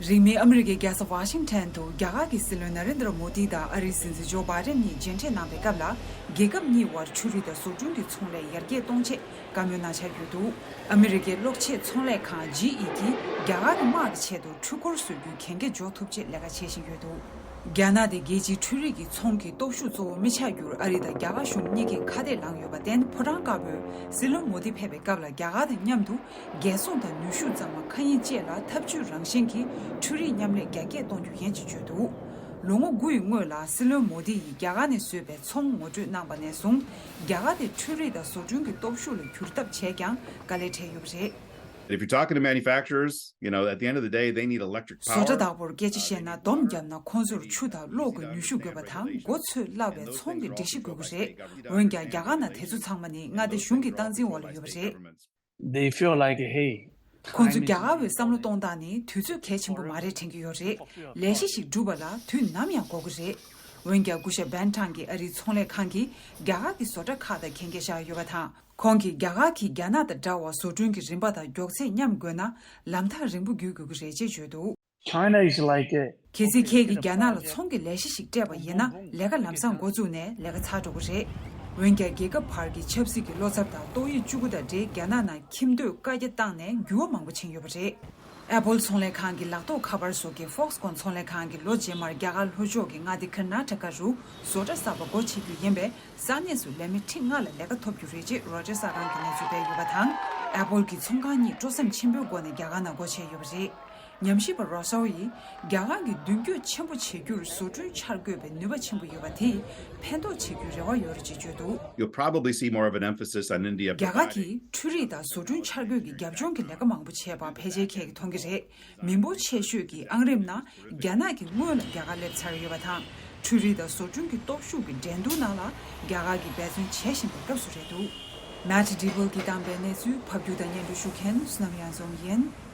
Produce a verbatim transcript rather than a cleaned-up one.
རིང་མིན་ཨ་མི་རི་ཀའི་རྒྱལ་ས་ཝ་ཤིང་ཊོན་དུ་རྒྱ་གར་གྱི་སྲིད་བློན་ན་རེན་དྲ་མོ་དི་དང་ཨ་རིའི་སྲིད་འཛིན་ཇོ་བྷའི་ཌེན་གཉིས་མཇལ་འཕྲད་གནང་བའི་སྐབས་ལ། རྒྱལ་ཁབ་གཉིས་དབར་འཕྲུལ་རིག་དང་བཟོ་སྐྲུན་གྱི་ཚོང་ལས་ཡར་རྒྱས་གཏོང་ཆེད་བཀའ་མོལ་གནང་འཆར་ཡོད་འདུག་ཨ་མི་རི་ཀའི་གློག་ཆས་ཚོང་ལས་ཁང་ཇི་ཨི་ཀྱིས་རྒྱ་གར་གྱི་དམག་གི་ཆེད་དུ་འཕྲུལ་འཁོར་བཟོ་རྒྱུའི་གན་རྒྱ་འཇོག་ཐུབ་ཆེད་ལས་ཀ་བྱེད་བཞིན་ཡོད་འདུག་རྒྱ་ནག་དེ་རྒྱལ་སྤྱིའི་འཕྲུལ་རིག་གི་ཚོང་གི་སྟོབས་ཤུགས་གཙོ་བོ་མི་ཆགས་རྒྱུར་ཨ་རི་དང་རྒྱ་གར་གཞུང་གཉིས་ཀས་ཁ་གཏད་ལངས་ཡོད་པར་བརྟེན། ཕོ་བྲང་དཀར་པོའི་སྲིད་བློན་མོ་དི་ཕེབས་པའི་སྐབས་ལ་རྒྱ་གར་དང་མཉམ་དུ་རྒྱལ་སྲུང་དང་ནུས་ཤུགས་གཙང་མ་མཁའ་དབྱིངས་བཅས་ལ་འཐབ་ཇུས་རང་བཞིན་གྱི་འཕྲུལ་རིག་མཉམ་ལས་རྒྱ་སྐྱེད་གཏོང་རྒྱུ་ཡིན་ཅེས་བརྗོད་འདུག་ལོ་ངོ་དགུ་ཡི་སྔོན་ལ་སྲིད་བློན་མོ་དི་ཡིས་རྒྱ་གར་ནས་བཟོས་པའི་ཚོང་ངོ་སྤྲོད་གནང་བ་ནས་བཟུང་། རྒྱ་གར་དེ་འཕྲུལ་རིག་དང་བཟོ་སྐྲུན་གྱི་སྟོབས་ཤུགས་ལ་འགྱུར་ཐབས་བྱས་ཀྱང་དཀའ་ལས་འཕྲད་ཡོད་པ་རེད། If you're talking to manufacturers, you know, at the end of the day, they need electric བཟོ་གྲྭ་power. བདག་པོར་སྐད་ཆ་བཤད་ན། སྡོམ་བརྒྱབ་ན་ཁོང་ཚོར་ཆུ་དང་གློག་གི་ནུས་ཤུགས་དགོས་པ་དང་། མགོ་ཚོས་སླ་བའི་ཚོང་གི་སྒྲིག་གཞི་དགོས་ཀྱི་རེད། འོན་ཀྱང་རྒྱ་གར་ནང་དེ་ཚོ་ཚང་མ་ནི་མངའ་སྡེ་གཞུང་གི་སྟངས་འཛིན་འོག་ལ་ཡོད་པ་རེད། They feel like, hey, ཁོང་ཚོ་རྒྱ་གར་བའི་བསམ་བློ་གཏོང་སྟངས་ནི་དུས་ཚོད་གལ་ཆེན་པོ་མ་རེད་དྲན་གྱི་ཡོད་རེད། ལས་གཞི་ཞིག་སྒྲུབ་པ་ལ་དུས་ནམ་ཡང་འགོར་གྱི་རེད། འོན་ཀྱང་སྐུ་ཞབས་བྷན་ཐང་གིས་ཨ་རིའི་ཚོང་ལས་ཁང་གིས་རྒྱ་གར་གྱི་བཟོ་གྲྭ་ཁག་དང་གན་རྒྱ་བཞག་ཡོད་པ་དང་། ཁོང་གིས་རྒྱ་གར་གྱིས་རྒྱ་ནག་དང་འདྲ་བར་བཟོ་སྐྲུན་གྱི་རིམ་པ་དང་མགྱོགས་ཚད་མཉམ་དགོས་ན། ལམ་ཐག་རིང་པོ་བརྒྱུད་དགོས་ཀྱི་རེད་ཅེས་བརྗོད་འདུག China is like a གལ་སྲིད་ཁྱེད་ཀྱིས་རྒྱ་ནག་ལ་ཚོང་གི་ལས་གཞི་ཞིག་སྤྲད་པ་ཡིན་ན། ལས་ཀ་ལམ་སང་འགོ་བཙུགས་ནས་ལས་ཀ་ཚར་འགྲོ་གི་རེད། འོན་ཀྱང་། རྒྱལ་ཁབ་བར་གྱི་ཆབ་སྲིད་ཀྱི་བློ་འཚབ་དང་ཏོག་དབྱིབས་བཅུ་དགུ་དང་འབྲེལ་རྒྱ་ནག་ནང་ཁྱིམ་སྡོད་བཀའ་རྒྱ་བཏང་ནས་འགྱུར་བ་མང་པོ་ཕྱིན་ཡོད་པ་རེད། Apple་ཚོང་ལས་ཁང་གི་ལག་ཐོགས་ཁ་པར་བཟོ་མཁན་Foxconn་ཚོང་ལས་ཁང་གིས་ལོ་རྗེས་མར་རྒྱ་གར་ལྷོ་ཕྱོགས་ཀྱི་མངའ་སྡེ་ཀར་ནཱ་ཊ་ཀ་རུ་བཟོ་གྲྭ་གསར་པ་སྒོ་ཕྱེ་རྒྱུ་ཡིན་པས། ས་གནས་སུ་ལས་མི་ཁྲི་ལྔ་ལ་ལས་ཀ་ཐོབ་རྒྱུ་རེད་ཅེས་Reuters་གསར་ཁང་གིས་གནས་ཚུལ་སྤེལ་ཡོད་པ་དང་། Apple་གྱི་ཚོང་ཁང་གཉིས་སྤྲོ་སེམས་ཆེན་པོའི་སྒོ་ནས་རྒྱ་གར་ནང་སྒོ་ཕྱེ་ཡོད་པ་རེད། ཉམས་ཞིབ་པ་Rousseau་ཡིས། རྒྱ་གར་གྱིས་མདུན་སྐྱོད་ཆེན་པོ་བྱེད་རྒྱུར་བཟོ་སྐྲུན་འཆར་འགོད་པའི་ནུས་པ་ཆེན་པོ་ཡོད་པ་དེས་ཕན་ཐོགས་བྱེད་རྒྱུའི་རེ་བ་ཡོད་རེད་ཅེས་བརྗོད་འདུག You'll probably see more of an emphasis on India རྒྱ་གར་གྱིས་འཕྲུལ་རིག་དང་བཟོ་སྐྲུན་འཆར་འགོད་ཀྱི་རྒྱབ་ལྗོངས་ཀྱི་ལས་ཀ་མང་པོ་བྱས་པ་ཕལ་ཆེར་ཁྱེད་ཀྱིས་མཐོང་གི་རེད། མི་འབོར་ཆེ་ཤོས་ཀྱི་ཨང་རིམ་ནང་རྒྱ་ནག་གི་སྔོན་ལ་རྒྱ་གར་སླེབས་ཚར་ཡོད་པ་དང་། འཕྲུལ་རིག་དང་བཟོ་སྐྲུན་གྱི་སྟོབས་ཤུགས་ཀྱི་འགྲན་བསྡུར་ནང་ལ་རྒྱ་གར་གྱིས་འབད་བརྩོན་བྱེད་བཞིན་པའི་སྐབས་སུ་རེད་འདུག Matt Deeble་གྱིས་བཏང་པའི་གནས་ཚུལ་ཕབ་སྒྱུར་དང་སྙན་སྒྲོན་ཞུ་མཁན་བསོད་ནམས་དབྱངས་འཛོམས་ཡིན།